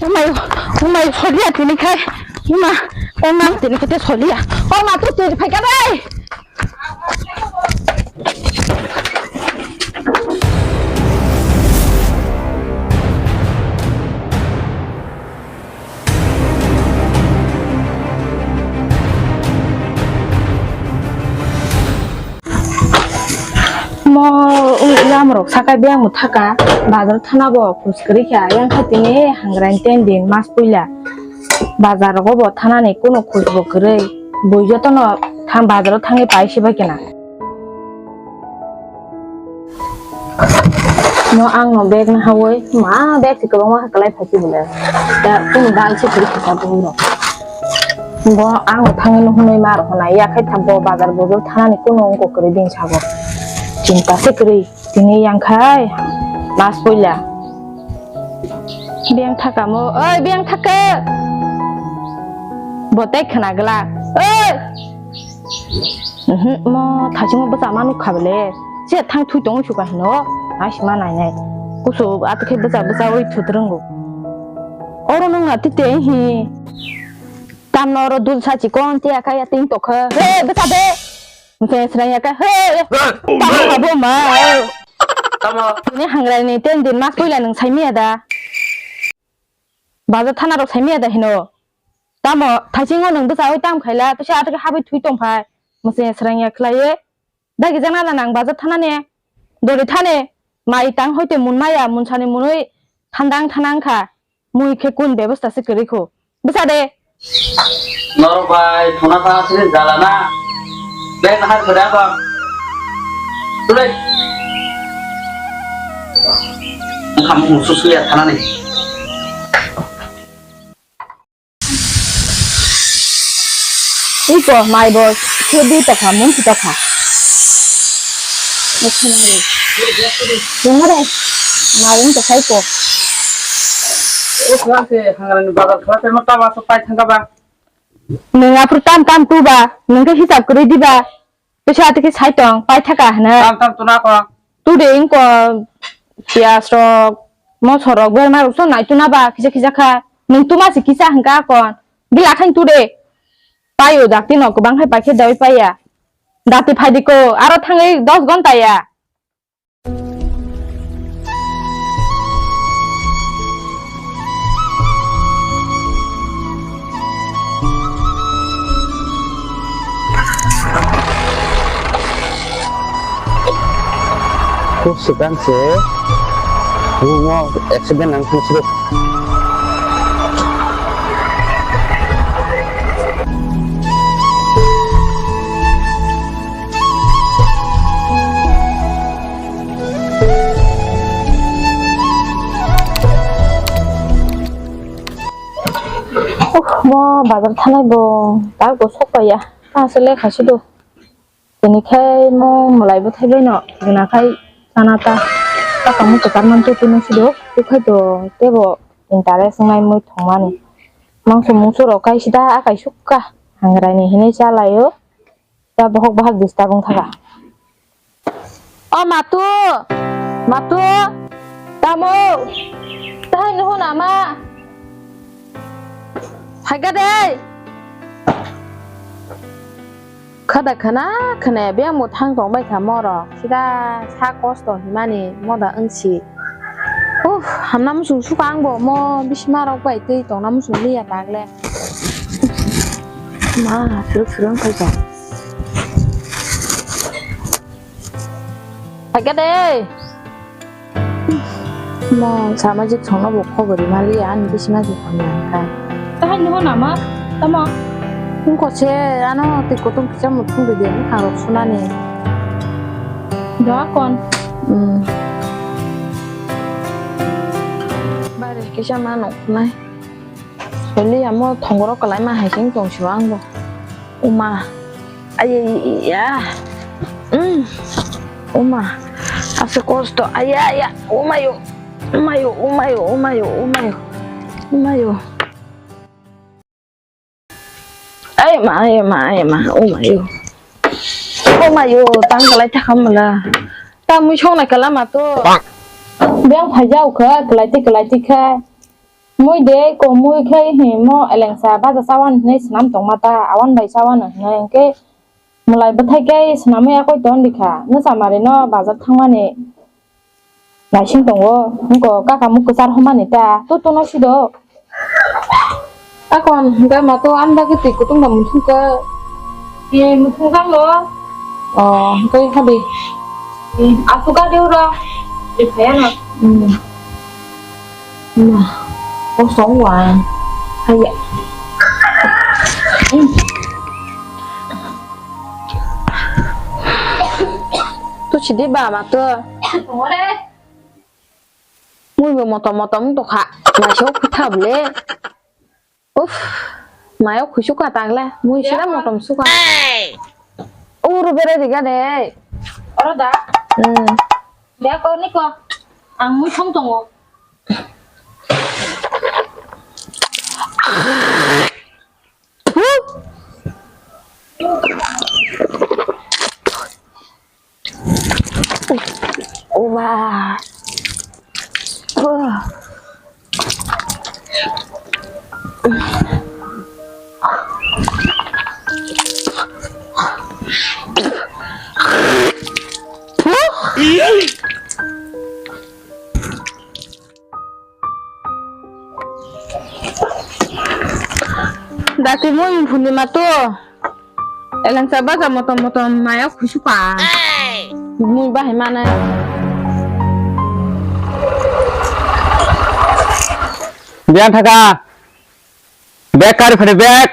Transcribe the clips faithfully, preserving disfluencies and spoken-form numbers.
Umai, umai, soliya tini khai. Uma, oma tini khai te soliya. Oma tu tini phai ka dai. Mo lamrok saka biyang bo thaka, bazar thana bo khus kwrwi kha, yang kha tini hangrani ten din mas puila. Bazar rogo bo thanani kunu khus bo kwrwi, bui jotono thang bazaro thangwi pai sibai kena. No ang no bag na hawi ma bag si kwbangma kwlai phaisi bole. Da kunu bag si kwrwi kha bui rok. Bo ang thangwi no hwnwi ma rok hwnai ya khai thambo bazar bujur thanani kunu wngkok kwrwi din sago. Chinta se kwrwi tini yang khai mas puila. Biyang thaka mo, oi biyang thaka. Bo tei khna gla. Oi. Mhm, mo thaichung bwsa ma nuk kha bole. Se thang thui tong suka hino. Ai sima nai nai. Kusu atu khe bwsa bwsa oi thut rwngo. Oro nung na tite hi. Tamno oro dul sachi kon te akai ating tokha. He bwsa de. Mungkin serang ya ka. He. Tamo habo ma. Tamo. Ini hangrai ni ten din mas puila nung sai miya da. Bazar thana rok sai miya da hino. Tamo thaisingo nwng bwsa oi tam khaila, tisa atwkhe habwi thui tong phai. Mwsai srang ya khlaiwi. Dagi jana da nang bazar thana ne. Dori thane. Mai tang hoite mun maya, munsani munwi thandang thanang kha. Mui khe kun bebosta se kwrwi kho. Bwsa de. Norok bai thuna tha sini jala na. Bek nahar kore apa? Tulai. Kamu khusus lihat sana nih. Iko mai bo khe di tokha mun ki tokha. Nungare. Mai wng tokha iko. O khlase hangrani bazar khlase mo tama so pai thangka ba. Nwng aphuru tam tam tu ba, nwng khe hisab kwrwi di ba. Tisa atwkhe sai tong, pai thaka hwnwi. Tam tam tuna ko. Tu de wngko, piyaj rok, mosor rok, berma rok song nai tuna ba, kisa kisa kha. Nwng tuma se kisa hwnkha kon. Bila khain tu de. Pai o dakti no kwbang khai pai khe dawai pai ya. Dakti phai di ko, aro thangwi dos gonta ya. Kuk swkang se room o accident ang kung srwk. Mo bazar thanai bo tak bo sok paiya. Asle khaisi do. Tini khai mo mwlai bwthai bai no gana khai sana ta. Kaka mo kwchar man tu tini si do. Tu khai to tebo interest ngai mo thongmani. Mangso mungso rok khai sida akai sukha. Hangrai ni hinui cha lai o. Ta bohok bohok disturb wng thaka. O Matu! Matu! Tamo! Tahai nuhun ama! Phaikha de! Khada khana khana biyang bo thang tong bai kha moro. Sida sa kosto himani moda wngsi. Uff, hamna muchung suka ang bo mo bisima rok bai twi tongna muchung liya tagle. Ma, phirok phirok wngkha. Phaikha de. Mo samajik songno bo khobor rima liya, ani bisima se thangya wngkha. Tahai nugo nama? Tamo? Wngkha se, ano twi kutung kisa muthung ridi, bwkhang rok sunani. Doa kon? Hmm. Bare kisa ma nuk nai. Soli amo thongoro kwlaima hai se wng tong sio ang bo. Uma. Ayaya. Mm. Uma. Asa kosto. Ayaya. Umayo. Umayo, umayo, umayo, umayo. Umayo. Ay ma, ay ma, ay ma. Umayo. Umayo. Tang kalai thakam mala. Tamui song nai kala ma to. Bang phai jau kha, kalai ti, kalai ti kha. Mui de, ko mui khe himo elengsa baja chawan hinwi swnam tongma ta, awan bai chawan hinwi hwnkhe mwlai bwthai khe swnamwi yakoi ton rikha, nwsa mari no bazar thangmani naising tongo, wngko kaka muk kwchar homani ta, tu tu no sido. Akon hwnkhe ma tu ani bagwi twi kutung da muthung khe. Twi muthung kang lo. Oh, hwnkhe hadi. Aswk gari ura. Rikha ya no. Hmm. Ma, kosong wa. Haya. Tu sidi ba ma tu. Mui bo motom motom tokha. Naisok kha bole. Uff, mayo khuisu ka tagle. Mui sira motom suka. Uru bere diga de. Oro da? Hmm. Dia ko ni ko. Ang mui thong tongo. Oba. Dati mui phunima to. Elengsa baja motom motom maya khusu ka. Mui bahai mana. Biang thaka. Bag kari phani bag.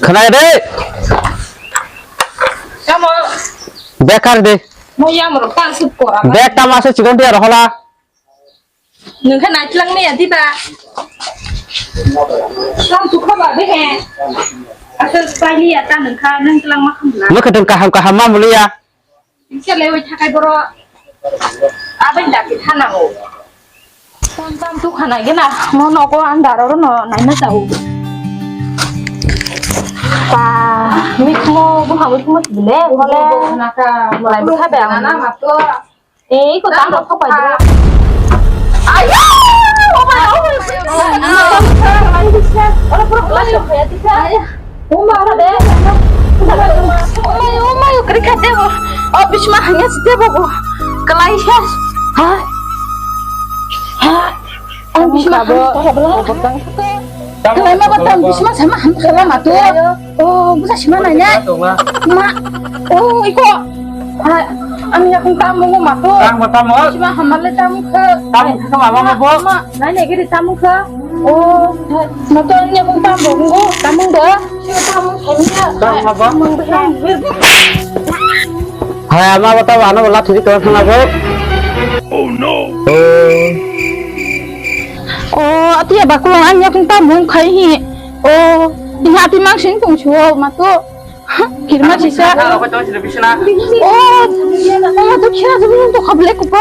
Khna de. Tamo. Bag kari de. Mo ya mo kan sup kora. Bag tamo ase chikon dia rohola. Nungkha naitlang me ya diba. Tam tu khoba be he. Asal spali ya ta nungkha nungklang ma khamla. Nungkha tang kaham kaham ma mulia. Kisa lewai thakai boro. Abai da ki thana o. Tam tam tu khana gena mo nogo andar oro no naina chao. Pa, mikmo buha mikmo sibile, mole. Naka, mulai bukha be ang. Nana mato. Eh, iko tam rok thok pai dulu. Ayo! Oh my, oh my. Ora pura kelas yo kaya tika. Oh my, ora de. Oh my, oh my, kari kate bo. Oh, bisma hanya site bo bo. Kelai ya. Ha? Ha? Ang bisma hanya site bo. Kelai ma ba tam bisma sama ham kala ma tu. Oh, busa sima nai ne. Ma. Oh, iko. Ha, ang yakung tamu ngo mato. Tamo, tamo. Sima hamale tamu khe. Tamo khe mama ma bo. Ma, nai ne giri tamu khe. Oh, mato ang yakung tamu ngo, tamu do. Sima tamu khe ni. Tamo ma bo. Mang behang. Hai, ama bo tamo ano bo lathi ko khna bo. Oh no. Oh. Oh, ati ya bakulong ang yakung tamu khai hi. Oh, ini ati mang sing pung chuo mato. Kirma sisa. Oh, oh, to kira to to khable ko pa.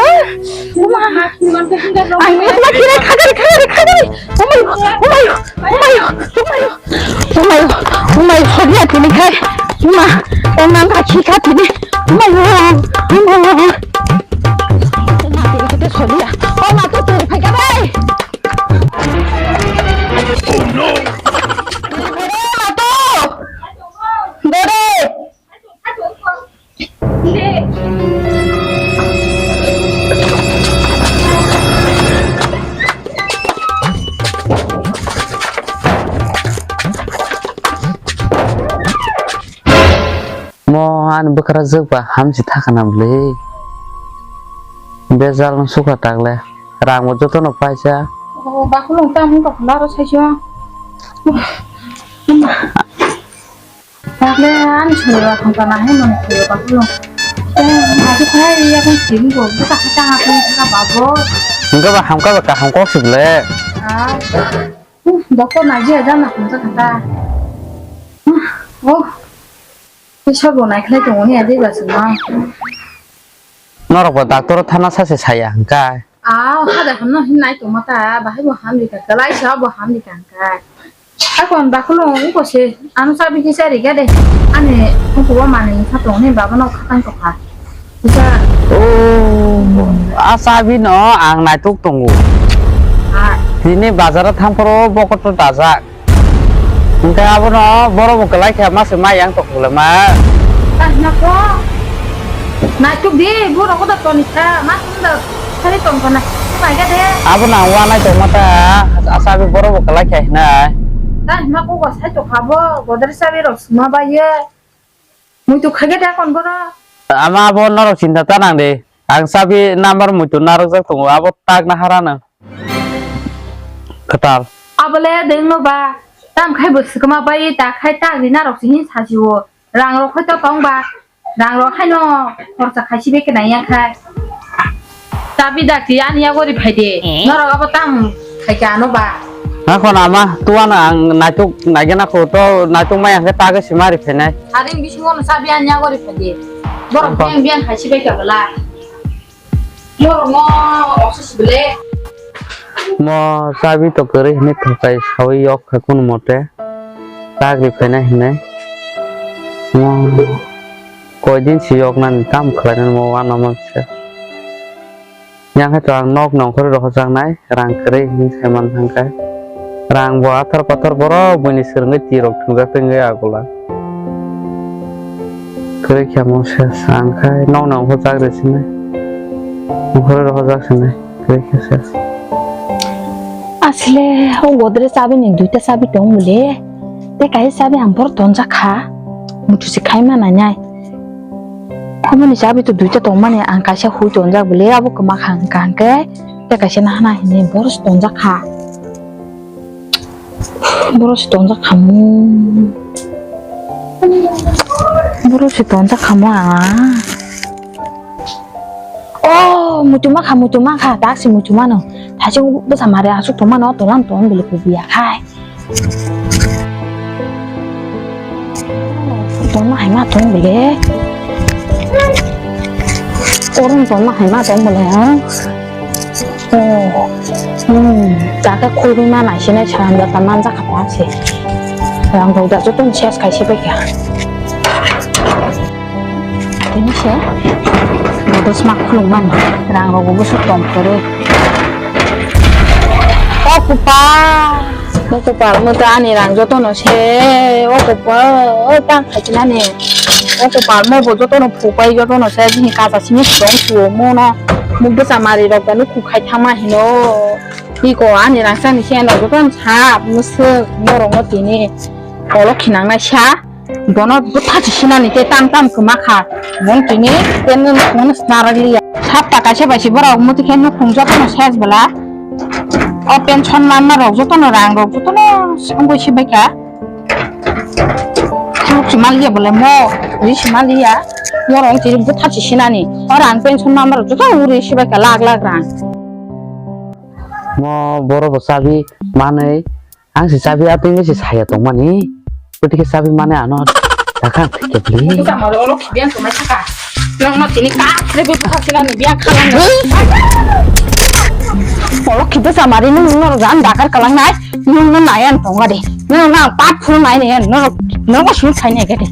Uma. Ai, ma kira khagari, khagari, khagari. Umai, umai, umai, umai. Umai, umai, hobi ati ni khai. Uma, onang ka khi khati ni. Umai, umai. Uma, ati ni khate hobi ya. Oh, ma to to phai ka bai. Oh no. Dore. Mo ani bwkrajwk ba hamsi thakana bwlwi. Bejal no sukha tagle. Rang bo joto no paisa. O, bakhulung tam wngkha khwlaro saicho. Tagle ani sori ba khangka na hai mani khwlai bakhulung. Eh, aju khai ya kan sini bo. Buka kata apa ni kata babo. Enggak ba hamka ba kaham kok sih bele. Ah. Uh, doktor naji aja na khangka kata. Uh, oh. Kisa bo naikhlai tongo ni adi ba sima. Norok bo doctor o thana sache saya hwnkha. Ah, hada hamno hin nai tongma ta, bahai bo hamrika, kalai sa bo hamrika hwnkha. Akon bakhulung ungko se, ano chabi kisa riga de. Ani ungko bo manwi kha tongni baba no khatang tokha. Kisa. Oh. A chabi no ang naituk tongo. Ah. Tini bazar o thang phoro bokoto dajak. Hingke abono borok bo kwlai kha, ma se ma yang tok bole ma. Tah na ko. Naituk di, borok ko da toni kha, ma sung da sari tong kana. Mai ga de. Abono ang wanai tong ma ta, a chabi borok bo kwlai kha hinai. Tah na ko go sai to kha bo, godre chabi rok suma ba ye. Muitu khaikhe da kon bono. Ama abo norok chinta ta nang de. Ang chabi number muitu narwkjak tongo, abo tak na harano. Kwtal. Abole dengno ba tam khai bo swkma bai ta khai ta di narok si hin sajiwo. Rang rok khai to tong ba. Rang rok haino khorsa khai si be kena yang khai. Chabi dakti ani yago ri phai de. Eh? Norok abo tam khai ka ano ba. Nakho na ma, tuana ang naituk naigena kho to naituk mai ang khe tagwi sima ri phainai. Haring bisingo no chabi ani yago ri phai de. Borok Apa? Biang biang khai si bai ka bala. Borok no oso si bele. Mo chabi to kwrwi hwnwi thokai sawi yok kha kunu mote. Tagwi phainai hinwi. Mo koi din si yok nani tam khlai nani mo uanama se. Yang hai to ang nok nongkhor rohorjaknai, rang kwrwi hinwi saiman thangkhe. Rang bo athar pathar borok buini swrwngwi tirok thwngjak tongwi agula. Kwrwi khe mo se ang khai nok nongkhor jak rw sinai. Nongkhor rohorjak sinai. Kwrwi khe se. Asle o godrej chabi ni duita chabi tong mole. Te kaisa chabi ang bor tonjak kha. Mutu se khai ma nai nai. Omo ni chabi to duita tongmani ang kaisa hui tonjak bole abo kwma kha hwnkha hwnkhe tei kaisa nahana hinwi boros tonjak kha. Boros tonjak khamu. Boros tonjak khamu ah. Oh, muchuma kha, muchuma kha, tak si muchuma no. Thaichung bwsa mare aswk tongmano, tolan tong bole kubuya khai. Tongma hai ma tong bole. Orom tongma hai ma tong bole, ha? Oh. Hmm. Taka khulbi ma nai sinai salam jata manja kha ta se. Rang rok da joto ses khai se bai kha. Tini se. Noodles ma khulung mani. Rang rok bo bwswk tong khe rw. O kupa. O kupa, mo ta ani rang joto no se. O kupa, o tang khai nani. O kupa, mo bo joto no phupai joto no se. Bini kacha simi tong suo mo no. Mo bwsa mari rok da no khu khai thangma hino. Iko ani rang sani se no joto no sa. Mo se mo rok no tini. Olo khinang nai sa. Bono bwtha si sinani tei tam tam kwma kha. Bon tini tei nwng phone sna rwliya. Sapta kaisa bai si borok muti khe nukhung jotono ses bwla. O pension manma rok jotono rang rok jotono songwi si bai kha. Khuluk si maliya bwla mo ri si maliya. Mo rok tini bwtha si sinani. O rang pension manma rok jotono uri si bai kha lakh lakh rang. Mo borok bo chabi manwi. Ang se chabi atwngwi se saya tongmani. Bwtwi khe chabi mane ano dakha thwikhe bwlwi. Busa maro olo khibiang tongmai thaka. Nokno tini katre be bwkha sinani biyang khalang. Olo khibiang samari nung nung noro jan dakar kalang nai. Nung nung nai an tongma de. Nung nang pat phul nai ne an noro noro sung khai nai gade.